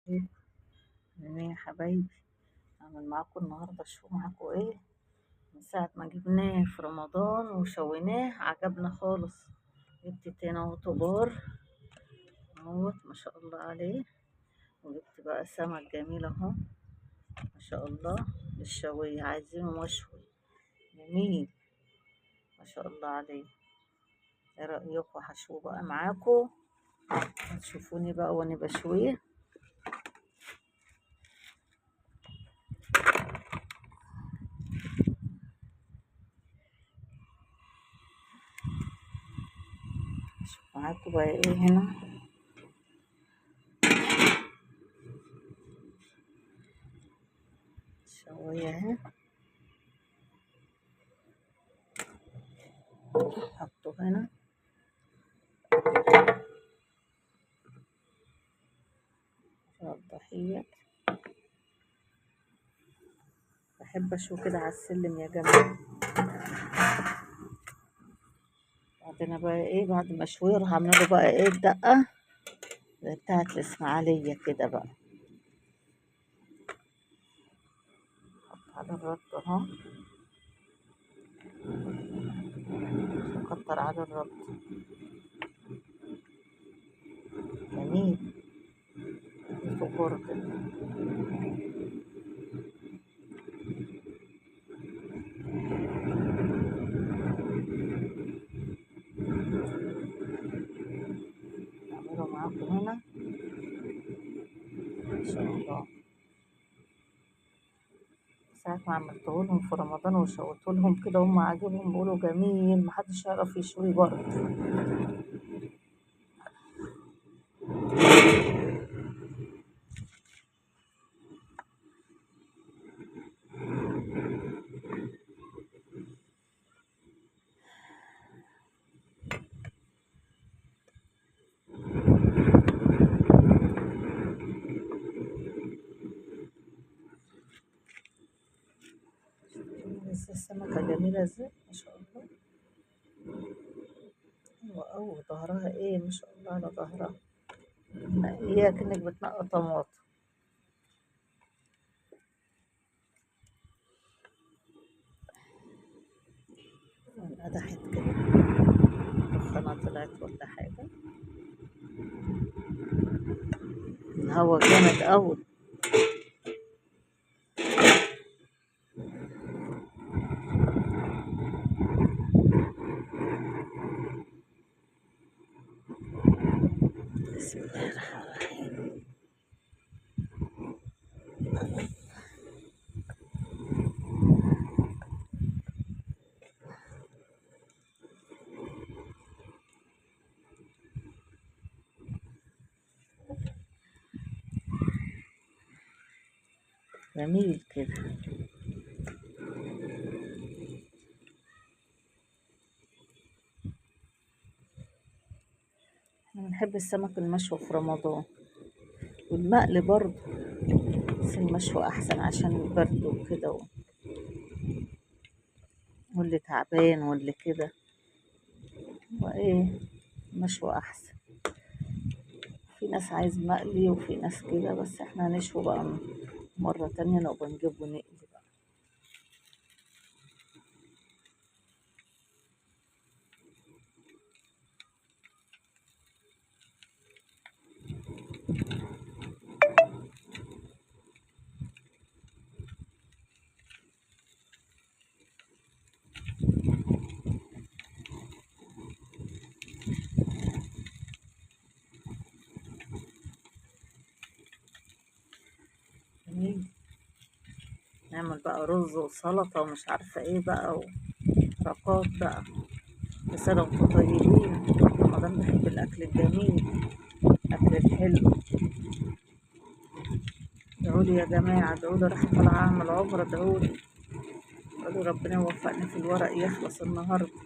عاملين ايه يا حبايبي؟ اعمل معاكم النهارده، شوفوا معاكم ايه. من ساعة ما جبناه في رمضان وشويناه عجبنا خالص. جبت تاني اهو طبار اهوت ما شاء الله عليه، وجبت بقى سمك جميل اهو ما شاء الله للشوية، عايزينه مشوي جميل ما شاء الله عليه. ايه رأيكم؟ هشوه بقى معاكم، هتشوفوني بقى وانا بشوية. شوف معاكم بقى ايه هنا. شوية اهي، حطه هنا. الضحية بحب اشوي كده على السلم يا جماعة. بعدين بقى ايه، بعد ما اشويه اروح اعمله بقى ايه الدقة بتاعت الاسماعيلية كده بقى. احط على الرد اهو، اكتر على الرد جميل فخور كده. اعمله معاكم هنا ان شاء الله. ساعة ما عملته لهم في رمضان وشويته لهم كده هم عاجبهم، بيقولوا جميل محدش يعرف يشوي برضه. السمكة جميلة ازاي ما شاء الله، حلوة أوي. ظهرها ايه ما شاء الله على ظهرها، هي كأنك بتنقي طماطم. انقدحت كده، دخانة طلعت ولا حاجة. الهوا جامد أوي. بسم الله الرحمن الرحيم. جميل كده. احنا بنحب السمك المشوي في رمضان والمقلي برضه، بس المشوي احسن عشان البرد وكده، واللي تعبان واللي كده وايه مشوي احسن. في ناس عايز مقلي وفي ناس كده، بس احنا هنشوي بقى مرة تانية نبقى نجيب ونقلي بقى. نعمل بقى رز وسلطة ومش عارفة ايه بقى وحركات بقى. بس انا وانتوا طيبين، رمضان بحب الاكل الجميل، الاكل الحلو. ادعولي يا جماعة، ادعولي راح طالعة اعمل عمرة، ادعولي، ادعولي ربنا يوفقني في الورق يخلص النهاردة.